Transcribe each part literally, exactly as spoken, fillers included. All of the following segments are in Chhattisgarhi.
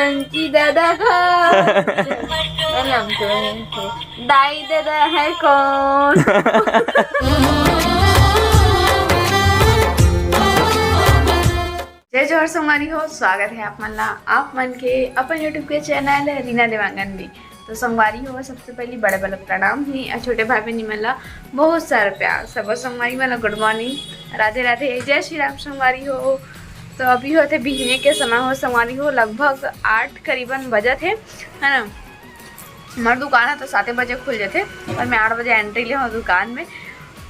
आंटी दादा घर। अरे, हम तो नहीं थे। दाई दादा है कौन? जय जोहार संगवारी हो, स्वागत है आप मन ला, आप मन के अपन YouTube के चैनल रीना देवांगन में। तो संगवारी हो, सबसे पहली बड़े बड़े प्रणाम ही, और छोटे भाई बहन मन ला बहुत सारा प्यार। सब संगवारी मन ला गुड मॉर्निंग, राधे राधे, जय श्री राम संगवारी हो। तो अभी होथे बिहने के समय हो संगवारी हो, लगभग आठ करीबन बजत हे, है ना। हमार दुकान है तो साते बजे खुल जाथे, पर मैं आठ बजे एंट्री ले हूँ दुकान में,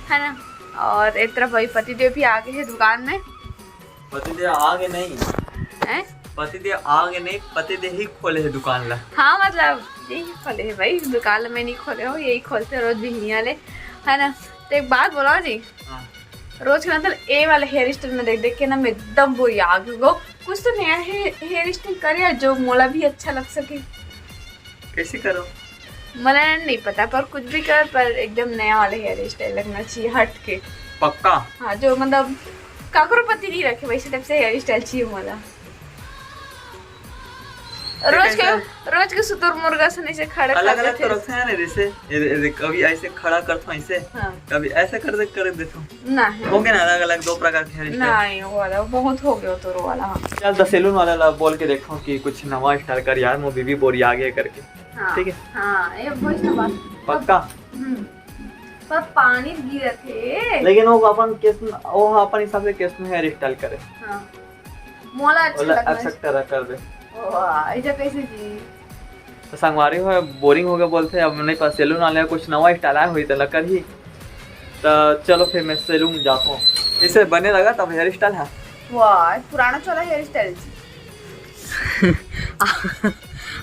है ना। और एक तरफ अभी पतिदेव भी आ गए हैं दुकान में। पतिदेव आगे नहीं। हैं? पतिदेव आगे नहीं, पतिदेव ही खोले है दुकान ला। हाँ, मतलब यही खोले है भाई, दुकान ला मैं नहीं खोले हो, यही खोलते रोज बिहनिया ले, है ना। तो एक बात बोला जी, हाँ। रोज के ना तो ए वाले हेयर स्टाइल में देख देख के ना मैं एकदम बोरिया गो। कुछ तो नया हेयर स्टाइल करे यार, जो मोला भी अच्छा लग सके। कैसे करो? मला नहीं पता, पर कुछ भी कर, पर एकदम नया वाला हेयर स्टाइल लगना चाहिए, हट के। पक्का? हाँ, जो मतलब काकरो पति नहीं रखे, वैसे टाइप से हेयर स्टाइल चाहिए मला। रोज के, कैसे? रोज के सुतुर मुर्गा से नीचे खड़ा अलग कर अलग देते तो हैं। रखते हैं ना, जैसे ये, ये, ये कभी ऐसे खड़ा करता हूँ ऐसे, हाँ। कभी ऐसे कर दे, कर देता हूँ। नहीं। हो गया ना, अलग अलग दो प्रकार के हेयर स्टाइल। नहीं, वो वाला बहुत हो गया तो रो वाला, हाँ। चल, तो सैलून वाला ला बोल के देखो कि कुछ नवा स्टाइल कर यार, वो बीबी बोरी आ गया करके। हाँ, ठीक है? हाँ, ये वही तो बात। पक्का? हम्म। पर पानी गिरत हे। लेकिन वो अपन केस, वो अपन हिसाब से केस में हेयर स्टाइल करे। हाँ। मोला अच्छा बोला, लगना अच्छा है। तरह कर दे। वाह, ऐसा कैसे जी? तो संगवारी हो, बोरिंग हो गया बोलते, अब नहीं पता, सैलून वाले कुछ नवा स्टाइल आया हुई तो लकर ही। तो चलो फिर मैं सैलून जाता हूँ। इसे बने लगा तब हेयर स्टाइल है। वाह, पुराना चला हेयर स्टाइल जी।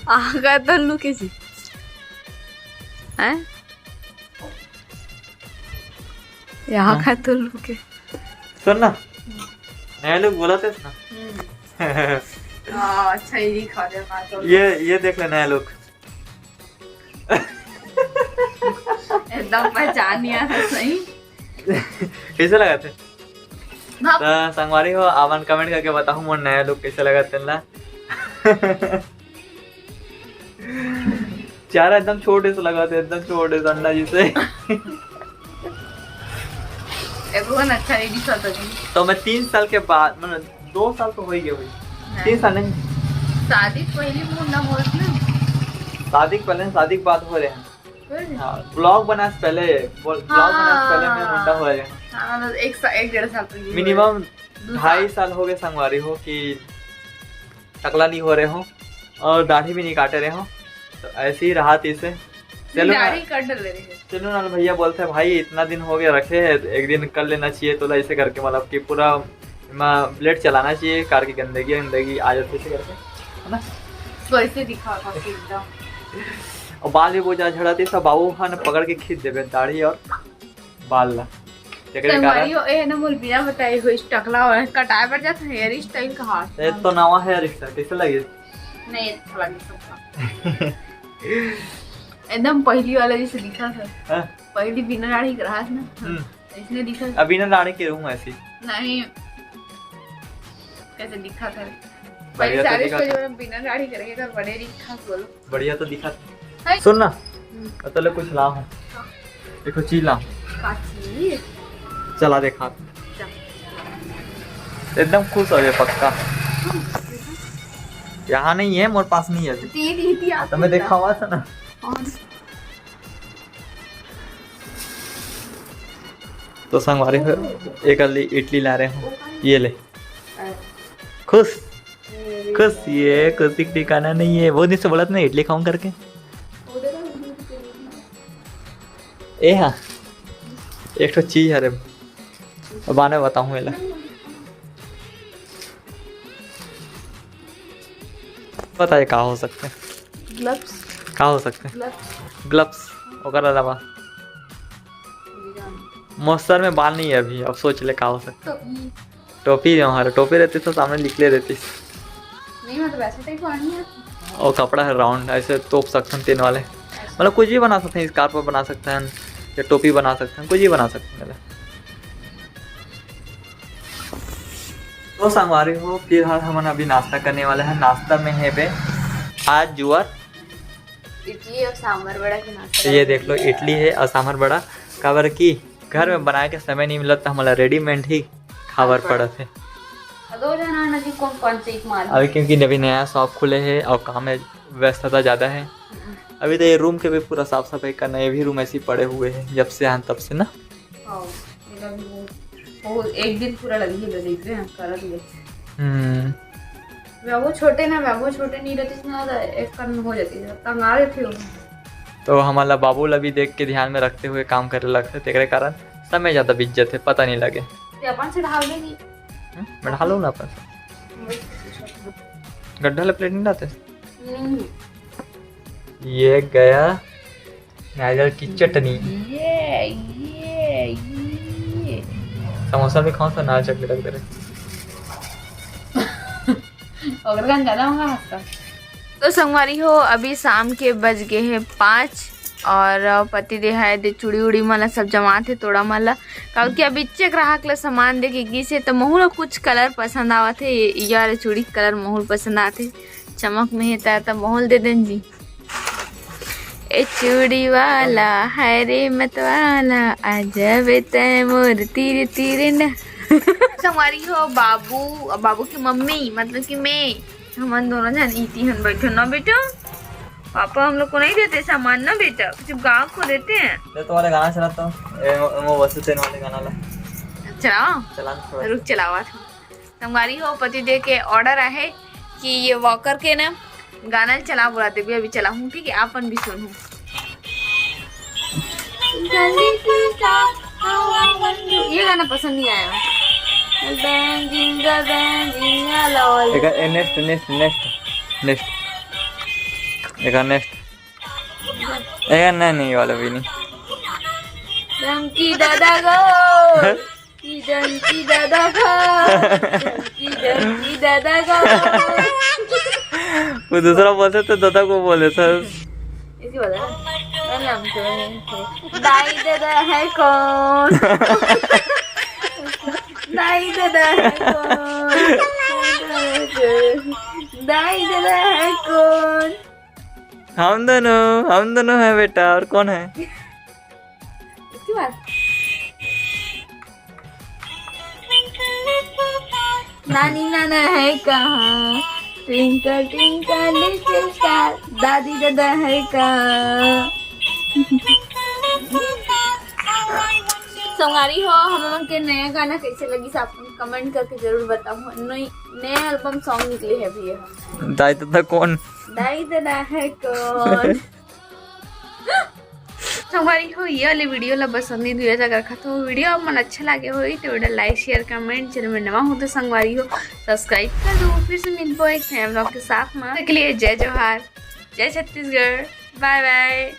आगा तो लुके जी। हैं? यहाँ हाँ। का तो लुके। सुन ना, नया लुक बोला थे ना। हम्म। हाँ, अच्छा ही दिखा दे, हाँ, तो ये, ये देख ले नया लुक। एकदम पहचान नहीं आता सही। कैसे लगा थे? हाँ। तो संगवारी हो, आपन कमेंट करके बताओ मोर नया लुक कैसे लगा तेला। चेहरा एकदम छोटे से लगा थे, एकदम छोटे से अंडा जैसे। एकदम अच्छा नहीं दिखा था जी। तो मैं तीन साल के बाद, मतलब दो साल तो हो ही गया भाई। नहीं। तीन साल नहीं। शादी के पहले मुंडा होत ना। शादी के पहले, शादी के बाद हो रहे हैं। हो रहे? हाँ, ब्लॉग बना से पहले, ब्लॉग बना से पहले मैं हाँ। मुंडा हो रहे हैं। हाँ, मतलब एक सा-, एक डेढ़ साल तो ये हो मिनिमम रहे। दो ढाई साल। साल हो गए संगवारी हो कि टकला नहीं हो रहे हो और दाढ़ी भी नहीं काटे रहे हो, तो ऐसे ही रहा तीसे। चलो ना, दाढ़ी कट ले रहे हैं। चलो ना भैया बोलते हैं, "भाई इतना दिन हो गया रखे है, एक दिन कर लेना चाहिए।" तो ऐसे करके मतलब कि पूरा ब्लेड चलाना चाहिए, कार की गंदगी गंदगी आ जाती है ऐसे करके, है ना? तो ऐसे दिखा था एकदम। और बाल भी बहुत ज्यादा झड़ाते सब बाबू खान पकड़ के खींच देवे दाढ़ी और बाल ला। तेकरे संगवारी कारण हो, ए ना मोर बिना बताए हुए टकला हो कटाए बर जात हेयर स्टाइल कहा। ए तो नवा हेयर स्टाइल कैसे लगे? नहीं, अच्छा लगे सबका। एकदम पहली वाला जैसे दिखा था। हाँ। पहली बिना दाढ़ी के रहा ना। हम्म। इसने दिखा। अब बिना दाढ़ी के रहूं ऐसी। नहीं। कैसे दिखा था? बढ़िया पहले तो सारे दिखा था। स्टोरी में बिना दाढ़ी करेंगे तो बड़े दिखा बोलो। बढ़िया तो दिखा। है। सुन ना, हम्म। मैं तोले कुछ ला हूँ। देखो चीज ला हूँ। का चीज? चला देखा। चल। एकदम खुश हो गए पक्का। यहाँ नहीं है, मोर पास नहीं है अभी। ती, ती, ती, हाँ, तो मैं देखा हुआ था ना। और? तो संगवारी हो, एक अली इडली ला रहे हो, ये ले। खुश? खुश, ये खुशी का ठिकाना नहीं है। बहुत दिन से बोला था ना इडली खाऊं करके। ए हाँ, एक ठो चीज है रे, अब आने बताऊँ एला। पता है का हो सकता है? ग्लव्स। का हो सकता है? ग्लव्स। ग्लव्स, ओकर अलावा। मोर सर में बाल नहीं है अभी, अब सोच ले का हो सकता है। तो ई टोपी जो हमारे टोपी रहती तो सामने निकले रहती। नहीं, मतलब ऐसे टाइप आनी है। और कपड़ा है राउंड, ऐसे तोप सकते हैं तीन वाले। ऐसे। मतलब कुछ भी बना सकते हैं, स्कार्फ बना सकते हैं या टोपी बना सकते हैं, कुछ भी बना सकते हैं। तो संगवारी हो, फिलहाल हमन अभी नाश्ता करने वाले हैं। नाश्ता में है बे आज जुआर इडली और सांभर बड़ा के नाश्ता। ये देख लो, इडली है और सांभर बड़ा। काबर कि घर में बनाए के समय नहीं मिलत, तो हमला रेडीमेड ही खावर पड़त है। और दो जना ना जी कौन कौन से एक मार। अभी क्योंकि अभी नया शॉप खुले है और काम में व्यस्तता ज़्यादा है। अभी तो ये रूम के भी पूरा साफ सफाई करना, ये भी रूम ऐसे ही पड़े हुए हैं जब से आन तब से ना। हाँ, मेरा भी वो, वो एक दिन पूरा लगी है, देख रहे हैं, करत ले। हम्म वैभव छोटे ना, वैभव छोटे नहीं रहती ना, तो एक काम हो जाती है, तंग आ रहे थे वो। तो हमला बाबू ला भी देख के ध्यान में रखते हुए काम करे लगथे, तेकरे कारण समय ज़्यादा बीत जाथे, पता नहीं लगे। ये अपन से ढाल देगी। हम्म, मैं ढालू ना अपन से। गड्ढा ले प्लेट नहीं लाते। हम्म, ये गया नारियल की चटनी। ये ये ये समोसा भी खाओ तो नारियल चटनी रख दे रहे। अगर गान ज्यादा होगा हंसता। तो संगवारी हो, अभी शाम के बज गए हैं पाँच और पति दे है दे चूड़ी उड़ी मन ला सब जमात है तोड़ा मन ला, काबर कि अभी इच्चे ग्राहक ला सामान दे के गिस है, तो महू ला कुछ कलर पसंद आवत है। ये, ये वाला चूड़ी कलर महू ला पसंद आत है, चमक में है त, त महू ला दे देन जी। ए चूड़ी वाला है रे मतवाला, आ जाबे तै मोर तीर तीर न। संगवारी हो, बाबू, बाबू की मम्मी मतलब कि मैं, हमन दोनों जन इति हन बैठे ना बेटा। पापा हम लोग को नहीं देते सामान ना बेटा, सिर्फ गाँव को देते हैं। ले तुम्हारे गाना चला तो, ए, मो, मो वसु तेन वाले गाना ला। चलाओ, चला ना थोड़ा। रुक चलावा था। संगवारी हो, पति दे के ऑर्डर आहे कि ये वॉकर के ना गाना चला बोला देवी, अभी चलाहूँ, ठीक है, आपन भी सुनहूँ। ये गाना पसंद नहीं आया। Bang, jingle, bang, jingle all। एक नेक्स्ट नेक्स्ट नेक्स्ट नेक्स्ट एक नेक्स्ट एक नहीं नहीं, ये वाला भी नहीं। डंकी दादा गो, की डंकी दादा गो, की डंकी दादा गो। वो दूसरा बोलते तो दादा को बोले सर। इसी वाला है। मैं नाम तो नहीं। दाई दादा है कौन? दाई दादा है कौन? दाई दादा है कौन? हम दोनों, हम दोनों है बेटा, और कौन है? इसकी बात। नानी नाना है कहाँ? Twinkle twinkle little star, दादी दादा है कहाँ? संगवारी हो, हम लोग के नया गाना कैसे लगी, आप कमेंट करके जरूर बताओ। नई, नया एल्बम सॉन्ग निकले है भैया। दाई दादा कौन? दाई दादा है कौन? संगवारी हो, ये वाली वीडियो ला बस अतनी दूर तक रखत हो। वीडियो आप मन अच्छा लागे होई तो वीडियो लाइक, शेयर, कमेंट, चैनल में नवा हो तो संगवारी हो सब्सक्राइब कर दो। फिर से मिलबो एक नया ब्लॉग के साथ में। तब तक के लिए जय जोहार, जय छत्तीसगढ़, बाय बाय।